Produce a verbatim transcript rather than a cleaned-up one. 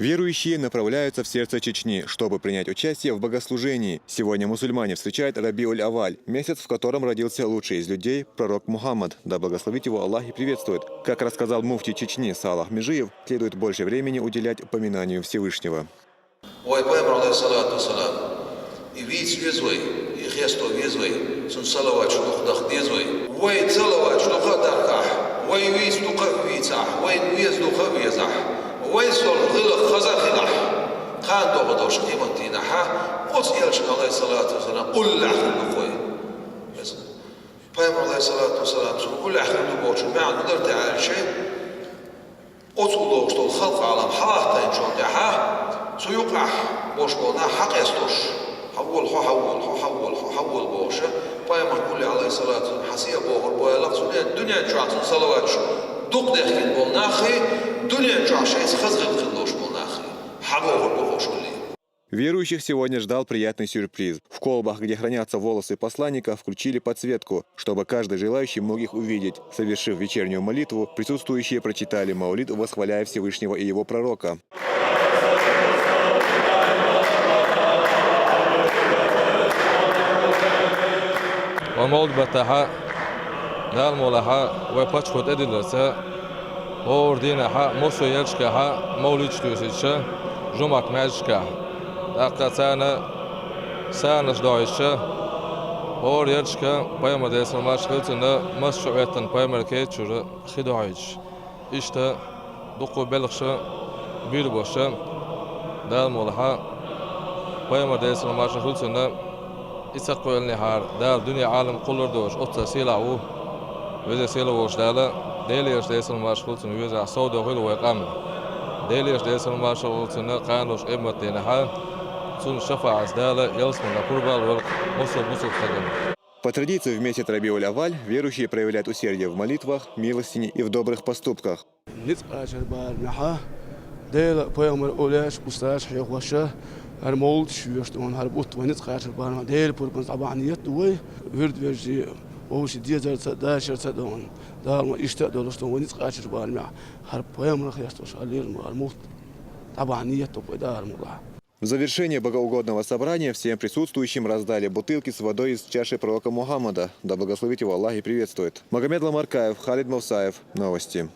Верующие направляются в сердце Чечни, чтобы принять участие в богослужении. Сегодня мусульмане встречают Рабиуль-Аваль, месяц, в котором родился лучший из людей, пророк Мухаммад, да благословит его Аллах и приветствует. Как рассказал муфти Чечни Салах Межиев, следует больше времени уделять поминанию Всевышнего. Вай пайхамар, алейхиссалату вассалам, и вийца веза вай, и хесто веза вай, цун салаваташ дукха даха деза вай. Вай салаваташ дукха а дахахь, вай вийца дукха а вийцахь, вайна веза дукха а везахь, вай сол гӀиллакх хаза а хилахь, кхана догӀа долуш къематдийнахьа оцу элчанан, алейхиссалату вассалам, уллехь хир ду вай. Пайхамар, алейхиссалату вассалам, цунна уллехь хир ду бохучун маьӀна хӀун дара те аьлча, оццул догӀуш долу халкъ-Ӏалам хьалахтийначул тӀаьхьа, цу юкъахь болуш болу нах хьакъестош: «Хьавола, хьо хьавола, хьо хьавола, хьо хьавола», – бохуша, пайхамар уллехь, алейхиссалату вассалам, хьан сий а бохура, бойла цунна, дуьнен чохь цунна салаваташ дукха дехкина болу наххий, дуьнен чохь шайца хаза гӀиллакх хилла долуш болу наххий. Хьан бохура бохуш уллий. Верующих сегодня ждал приятный сюрприз. В колбах, где хранятся волосы посланника, включили подсветку, чтобы каждый желающий мог их увидеть. Совершив вечернюю молитву, присутствующие прочитали маулид, восхваляя Всевышнего и его пророка. Ва маулид баттахь, Дала мукъалахь, вай паччахьо тӀедилларца, хӀора дийнахь массо а ярташкахь маулидаш туьйсуьйтуш, жумӀат маьждигашкахь, тӀаккха царна санаш дохьуьйтуш, хӀора ярташка, пайхамар, Делера салам-маршалла хуьлда цунна, массо а чу гӀеттина пайхамар кечара хи дохьуьйтуш. Иштта дуккха а белхаш буьйлабеш, Дала мукъалахь, пайхамар, Делера салам-маршалла хуьлда цунна, и ца кхоьллинехьара, Дала дуьне-Ӏалам кхуллур долуш оццул сийлахь ву. Веза-сийлахь волчу Дала, Делан Элча, Делера салам-маршалла хуьлда цунна, везахь, сов дохийла вай къам. Делан Элча, Делера салам-маршалла хуьлда цунна, кхана долчу къематдийнахь цуьнан шафаӀатца Дала ялсаманехь пурба лойла массо а бусалба стагана. По традиции, в месяц Рабиуль-Аваль верующие проявляют усердие в молитвах, милостыне и в добрых поступках. Ницкъ кхачар барамехь, Дела, пайхамар олуш, устазаш хьехош, хӀара мовлудаш йоьшу дуьйна, хӀара бутт вай ницкъ кхачар барамехь, Делан пурбанца дӀабахьа нийят ду вай, вирд вежарий, вовшийн дезарца, дашарца дуьйна, Дала ма иштта а долуш дуьйна, вай ницкъ кхачар барамехь, хӀара пайхамар хестош, хӀара лерам, хӀара мовлуд дӀабахьа нийят ду вай, Дала мукъалахь. В завершение богоугодного собрания всем присутствующим раздали бутылки с водой из чаши пророка Мухаммада, да благословит его Аллах и приветствует. Магомед Ламаркаев, Халид Мусаев. Новости.